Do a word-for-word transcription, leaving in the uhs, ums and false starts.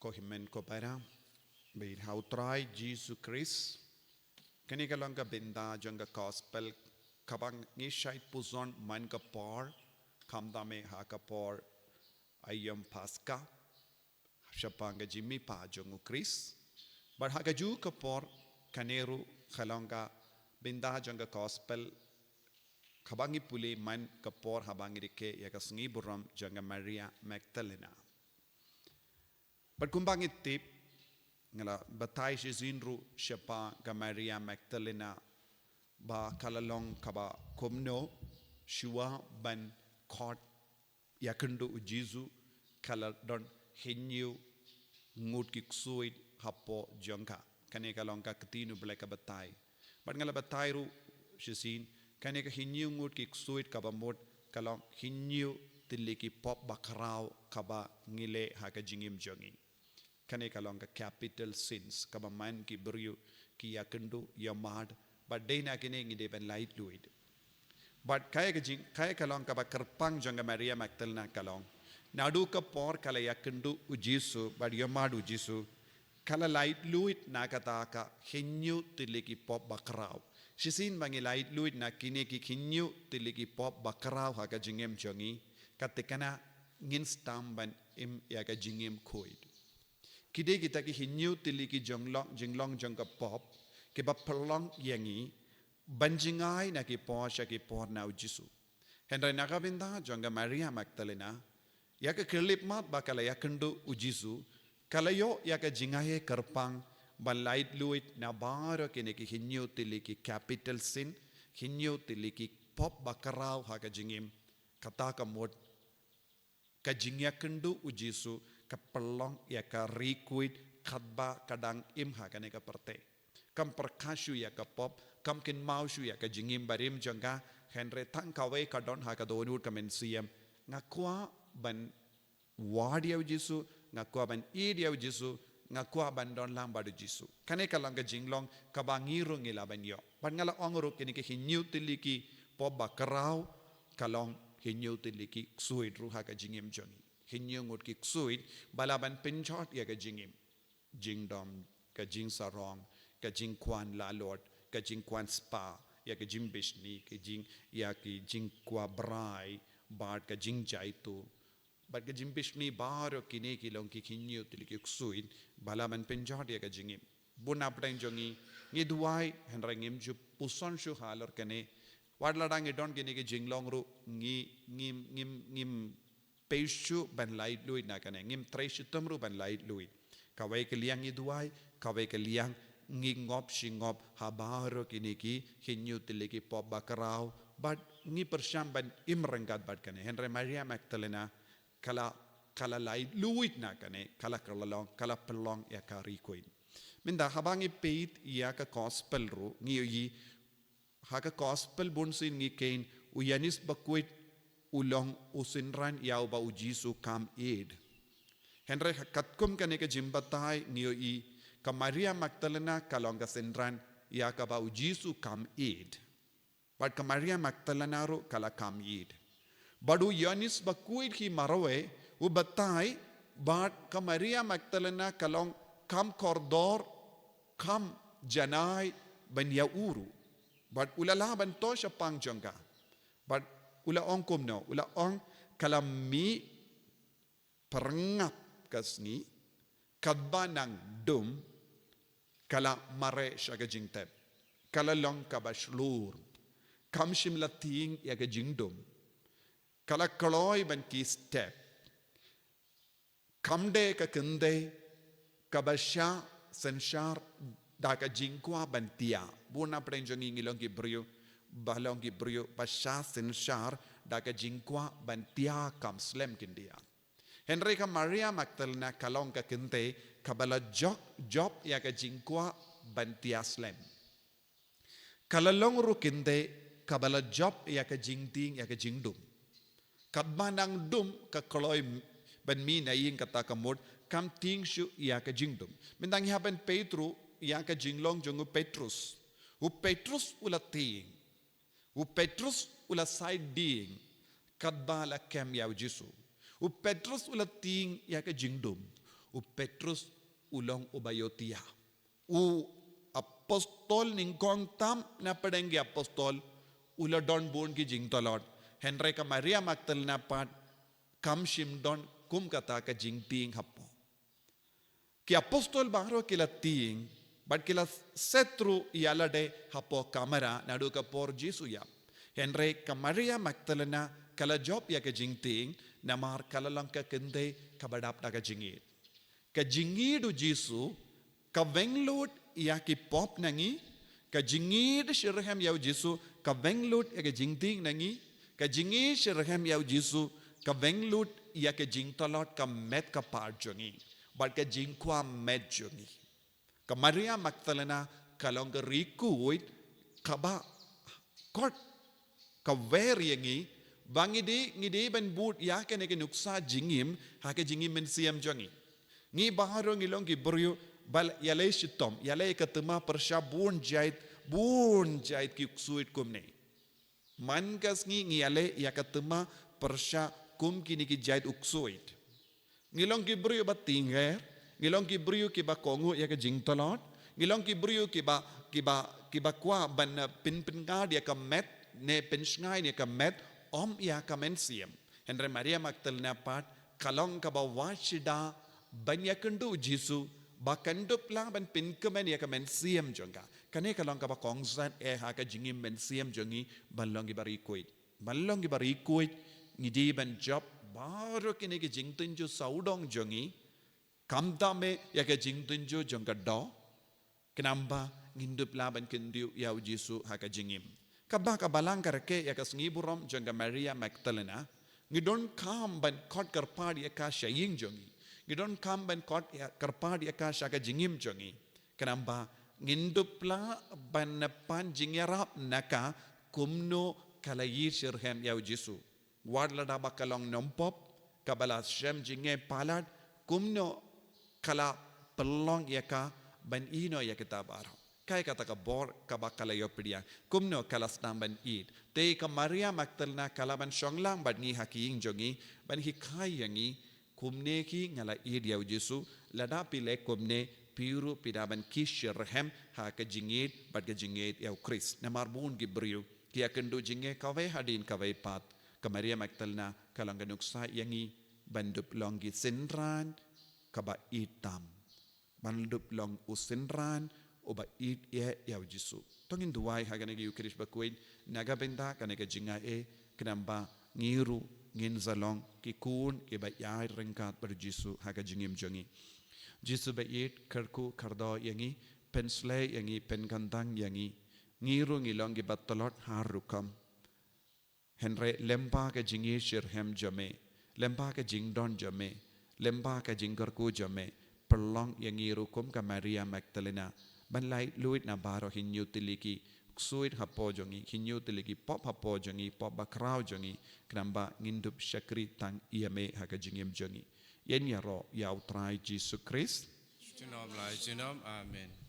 Ko hynmen ko para, bad ha u Trai Jisu Khrist. Kane ka long ka bynta jong ka gospel kaba ngi shait puson man ka por, khamtam eh ha ka por aïom Paska, shaphang ka jingmihpat jong u Khrist. Bad ha kajuh ka por, kane ruh ka long ka bynta jong ka gospel kaba ngi pule man ka por haba ngi rakhe ïa ka sngi burom jong ka Maria Magdalena. Bad kumba ngi tip, nga la batai shisien ruh shaphang ka Maria Magdalena, ba ka la long kaba kumno, shuwa ban khot ïakynduh u Jisu, ka la don hynñiew ngut ki ksuid hapoh jong ka. Kane ka long ka ktien U Blei ka batai. Bad nga la batai ruh shisien, kane ka hynñiew ngut ki ksuid kaba mut, ka long hynñiew tylli ki pop bakhraw kaba ngi leh ha ka jingim jong ngi. Kane ka long ka capital sins, kaba man ki briew ki ïakynduh, ïohmad, bad dei na kine ngi dei ban laitluid. Bad kaei ka jing, kaei ka long kaba kyrpang jong ka Maria Magdalena ka long, naduh ka por ka la ïakynduh u Jisu, bad ïohmad u Jisu, ka la laitluid na kata ka hynñiew tylli ki pop bakhraw. Shisien ba ngi laitluid na kine ki hynñiew tylli ki pop bakhraw ha ka jingim jong ngi, ka thikna ngin sdang ban im ïa ka jingim khuid. Ki dei kita ki hynñiew tylli ki jinglong, jinglong jong ka pop, kiba pynlong ïa ngi ban jngai na ki por sha ki por na u Jisu. Hynrei na ka bynta jong ka Maria Magdalena, ïa ka khyllipmat ba ka la ïakynduh u Jisu, ka la ïoh ïa ka jingaiei kyrpang ban laitluid na baroh kine ki hynñiew tylli ki capital sin, hynñiew tylli ki pop bakhraw ha ka jingim. Kata ka mut, ka jingïakynduh u Jisu ka pynlong ïa ka ri khuid katba ka dang im ha kane ka pyrthei. Kam pyrkhat shuh ïa ka pop, kam kynmaw shuh ïa ka jingim barim jong ka, hynrei tang kawei ka don ha ka dohnud ka mynsiem. Nga kwah ban wad ïa u Jisu, nga kwah ban ïeid ïa u Jisu, nga kwah ban don lang bad u Jisu. Kane ka long ka jinglong kaba ngi ruh ngi lah ban ïoh. Bad nga la ong ruh kine ki hynñiew tylli ki pop bakhraw, ka long hynñiew tylli ki ksuid ruh ha ka jingim jong ngi. Hynñiew ngut ki ksuid, ba lah ban pynjot ïa ka jingim. Jingdom, ka jingsarong, ka jingkwah lalot, ka jingkwah spah, ïa ka jingbishni, ka jing, ïa ka jingkwah brai, bad ka jingjaituh. Bad ka jingbishni baroh kine ki long ki hynñiew tylli ki ksuid, ba lah ban pynjot ïa ka jingim. Bun na pdeng jong ngi, ngi duwai, hynrei ngim ju puson shuh halor kane. Wat lada ngi don kine ki jinglong ruh, ngi, ngim, ngim, ngim pei shuh ban laitluid na kane, ngim trei shitom ruh ban laitluid. Kawei ka liang ngi duwai, kawei ka liang ngi ngop shi ngop ha baroh kine ki hynñiew tylli ki pop bakhraw, bad ngi pyrshang ban im ryngkat bad kane. Hynrei Maria Magdalena, ka la, ka la laitluid na kane, ka la, ka la long, ka la pynlong ïa ka ri khuid. Mynta haba ngi peit ïa ka gospel ruh, ngi ïohi ha ka gospel bunsien ngi kheiñ u Ïoannis Bakhuid u long u synran ïa uba u Jisu kam ïeid. Hynrei ha katkum kane ka jingbatai ngi ïohi ka Maria Magdalena ka long ka synran ïa kaba u Jisu kam ïeid. Bad ka Maria Magdalena ruh ka la kam ïeid. Bad u Ïoannis Bakhuid hi marwei u batai, bad ka Maria Magdalena ka long kam kordor, kam janai ban ïa u ruh. Bad u la lah ban thoh shaphang jong ka. Bad u la ong kumno, u la ong ka la mih pyrngap ka sngi, katba nang dum, ka la mareh sha ka jingtep, ka la long kaba shlur, kam shym la tieng ïa ka jingdum, ka la kloi ban kiew step, kam dei ka kynthei kaba shah synshar da ka jingkwah ban thiah. Bun na pdeng jong ngi ngi long ki briew, ba long ki briew ba shah synshar da ka jingkwah ban thiah kam slem khyndiat. Hynrei ka Maria Magdalena ka long ka kynthei kaba la jop, jop ïa ka jingkwah ban thiah slem. Ka la long ruh kynthei kaba la jop ïa ka jingtieng ïa ka jingdum. Katba nang dum ka kloi ban mih na ïing, kata ka mut kam tieng shuh ïa ka jingdum. Mynta ngi hap ban peit ruh ïa ka jinglong jong u Petrus. U Petrus u la tieng. U Petrus u la sait dieng katba la kem ïa u Jisu. U Petrus u la tieng ïa ka jingdum. U Petrus u long uba ïohthiah. U apostol nyngkong tam na pdeng ki apostol, u la don bun ki jingtlot. Hynrei ka Maria Magdalena pat kam shym don kum kata ka jingtieng hapoh. Ki apostol baroh ki la tieng, bad ki la set ruh ïalade hapoh kamra naduh ka por Jisu u ïap. Hynrei ka Maria Magdalena ka la jop ïa ka jingtieng, namar ka la long ka kynthei kaba dap da ka jingïeit. Ka jingïeit u Jisu ka weng lut ïa ki pop na ngi, ka jingïeit shitrhem ïa u Jisu ka weng lut ïa ka jingtieng na ngi, ka jingïeit shitrhem ïa u Jisu ka weng lut ïa ka jingtlot ka met ka par jong ngi, bad ka jingkwah met jong ngi. Ka Maria Magdalena ka long ka ri khuid kaba kot, ka wer ïa ngi, ba ngi dei, ngi dei ban bud ïa kane ka nuksa jingim ha ka jingim mynsiem jong ngi. Ngi baroh ngi long ki briew ba ïaleh shitom, ïaleh ka thma pyrshah bun jait, bun jait ki ksuid kumne. Man ka sngi ngi ïaleh ïa ka thma pyrshah kum kine ki jait u ksuid. Ngi long ki briew ba tyngeh, ngi long ki briew kiba kohnguh ïa ka jingtlot, ngi long ki briew kiba, kiba, kiba kwah ban, eh, pynpyngngad ïa ka met, ne pynshngaiñ ïa ka met, ym ïa ka mynsiem. Hynrei Maria Magdalena pat ka long kaba wad shida ban ïakynduh Jisu, ba kan dup lah ban pynkmen ïa ka mynsiem jong ka. Kane ka long kaba kongsan eh ha ka jingim mynsiem jong ngi ban long kiba ri khuid. Ban long kiba ri khuid, ngi dei ban jop baroh kine ki jingtynjuh sawdong jong ngi, khamtam eh ïa ka jingtynjuh jong ka doh, khnang ba ngin dup lah ban kyntiew ïa u Jisu ha ka jingim. Katba ka balang ka rakhe ïa ka sngi burom jong ka Maria Magdalena, ngi donkam ban khot kyrpad ïa ka sha ïing jong ngi. Ngi donkam ban khot ïa, kyrpad ïa ka sha ka jingim jong ngi, khnang ba ngin dup lah ban pan jingïarap na ka kumno ka la ïeit shitrhem ïa u Jisu. Wat lada ba ka long nongpop, kaba la shem jingeh palat, kumno ka la pynlong ïa ka ban ïehnoh ïa kita baroh. Kaei kata ka bor kaba ka la ïoh pdiang, kumno ka la sdang ban ïeit. Te ka Maria Magdalena ka lah ban shong lang bad ngi ha ki ïing jong ngi, ban hikai ïa ngi, kumne hi nga la ïeit ïa u Jisu, lada phi leh kumne, phi ruh phi dei ban kiew shitrhem ha ka jingïeit bad ka jingïeit ïa u Khrist. Namar bun ki briew ki ïakynduh jingeh kawei hadien kawei pat. Ka Maria Magdalena ka long ka nuksa ïa ngi ban dup long ki synran kaba ïeit tam, ban dup long u synran uba ïeit ïa, ïa u Jisu. To ngin duwai ha kane ka Ïukharist bakhuid, na ka bynta kane ka jingaiei, khnang ba ngi ruh ngin sa long ki khun kiba ïaid ryngkat bad u Jisu ha ka jingim jong ngi. Jisu ba ïeit, kyrkhu kyrdoh ïa ngi, pynshlei ïa ngi, pynkyntang ïa ngi. Ngi ruh ngi long kiba tlot har rukom. Hynrei lyngba ka jingïeit shitrhem jong me, lyngba ka jingdon jong me, lyngba ka jingkyrkhu jong me, pynlong ïa ngi ruh kum ka Maria Magdalena ban laitluid na baroh hynñiew tylli ki ksuid hapoh jong ngi, hynñiew tylli ki pop hapoh jong ngi, pop bakhraw jong ngi, khnang ba ngin dup shakri tang ïa me ha ka jingim jong ngi. Ïaroh ïa u Trai Jisu Khrist. Junom la junom. Amen.